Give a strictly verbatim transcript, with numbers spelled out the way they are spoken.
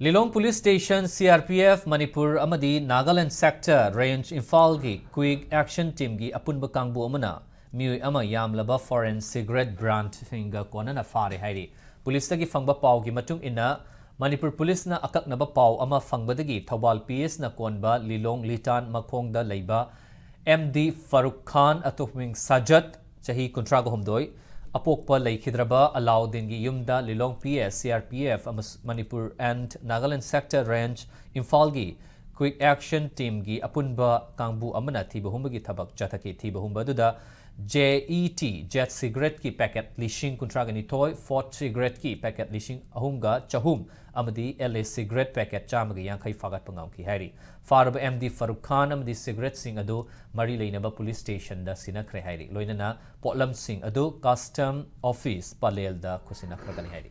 ꯂꯤꯂꯣꯡ police station, C R P F Manipur ꯑꯃꯗꯤ ꯅꯥꯒꯥꯂꯦꯟ sector range ꯏꯝꯐꯥꯜꯒꯤ ꯀ꯭ꯋꯤꯛ ꯑꯦꯛꯁꯟ ꯇꯤꯝꯒꯤ ꯑꯄꯨꯟꯕ ꯀꯥꯡꯕꯨ ꯑꯃꯅ ꯃꯤꯑꯣꯏ ꯑꯃ ꯌꯥꯝꯂꯕ ꯐꯣꯔꯦꯟ ꯁꯤꯒꯔꯦꯠ ꯕ꯭ꯔꯥꯟꯗꯁꯤꯡꯒ ꯀꯣꯟꯅꯅ ꯐꯥꯔꯦ ꯍꯥꯏꯔꯤ꯫ ꯄꯨꯂꯤꯁꯇꯒꯤ ꯐꯪꯕ ꯄꯥꯎꯒꯤ ꯃꯇꯨꯡ ꯏꯟꯅ, ꯃꯅꯤꯄꯨꯔ ꯄꯨꯂꯤꯁꯅ ꯑꯀꯛꯅꯕ ꯄꯥꯎ ꯑꯃ ꯐꯪꯕꯗꯒꯤ ꯊꯧꯕꯥꯜ ꯄꯤ ꯑꯦꯁꯅ ꯀꯣꯟꯕ ꯂꯤꯂꯣꯡ ꯂꯤꯇꯥꯟ ꯃꯈꯣꯡꯗ ꯂꯩꯕ ꯑꯦꯝ ꯗꯤ ꯐꯥꯔꯨꯛ ꯈꯥꯟ, ꯑꯇꯣꯞꯄ ꯃꯤꯡ ꯁꯥꯖꯠ, ꯆꯍꯤ ꯀꯨꯟꯊ꯭ꯔꯥꯒ ꯍꯨꯝꯗꯣꯏ, ꯑꯄꯣꯛꯄ ꯂꯩꯈꯤꯗ꯭ꯔꯕ ꯑꯂꯥꯎꯗꯤꯟꯒꯤ ꯌꯨꯝꯗ ꯂꯤꯂꯣꯡ ꯄꯤ ꯑꯦꯁ, ꯁꯤ ꯑꯥꯔ ꯄꯤ ꯑꯦꯐ ꯑꯃꯁꯨꯡ Manipur and Nagaland sector range ꯏꯝꯐꯥꯜꯒꯤ ꯀ꯭ꯋꯤꯛ ꯑꯦꯛꯁꯟ ꯇꯤꯝꯒꯤ ꯑꯄꯨꯟꯕ ꯀꯥꯡꯕꯨ ꯑꯃꯅ ꯊꯤꯕ ꯍꯨꯝꯕꯒꯤ ꯊꯕꯛ ꯆꯠꯊꯈꯤ꯫ ꯊꯤꯕ ꯍꯨꯝꯕ ꯑꯗꯨꯗ ꯖꯦ ꯏ ꯇꯤ, ꯖꯦꯠ ꯁꯤꯒꯔꯦꯠꯀꯤ ꯄꯦꯀꯦꯠ ꯂꯤꯁꯤꯡ ꯀꯨꯟꯊ꯭ꯔꯥꯒ ꯅꯤꯊꯣꯏ, ꯐꯣꯔꯠ ꯁꯤꯒꯔꯦꯠꯀꯤ ꯄꯦꯀꯦꯠ ꯂꯤꯁꯤꯡ ꯑꯍꯨꯝꯒ ꯆꯍꯨꯝ ꯑꯃꯗꯤ ꯑꯦꯜ ꯑꯦ ꯁꯤꯒꯔꯦꯠ ꯄꯦꯀꯦꯠ ꯆꯥꯝꯃꯒ ꯌꯥꯡꯈꯩ ꯐꯥꯒꯠꯄ ꯉꯝꯈꯤ ꯍꯥꯏꯔꯤ꯫ ꯐꯥꯔꯕ ꯑꯦꯝ ꯗꯤ ꯐꯥꯔꯨꯛ ꯈꯥꯟ ꯑꯃꯗꯤ ꯁꯤꯒꯔꯦꯠꯁꯤꯡ ꯑꯗꯨ ꯃꯔꯤ ꯂꯩꯅꯕ ꯄꯨꯂꯤꯁ ꯁ꯭ꯇꯦꯁꯟꯗ ꯁꯤꯟꯅꯈ꯭ꯔꯦ ꯍꯥꯏꯔꯤ꯫ ꯂꯣꯏꯅꯅ ꯄꯣꯠꯂꯝꯁꯤꯡ ꯑꯗꯨ ꯀꯁꯇꯝ ꯑꯣꯐꯤꯁ ꯄꯂꯦꯜꯗ ꯈꯨꯠꯁꯤꯟꯅꯈ꯭ꯔꯒꯅꯤ ꯍꯥꯏꯔꯤ꯫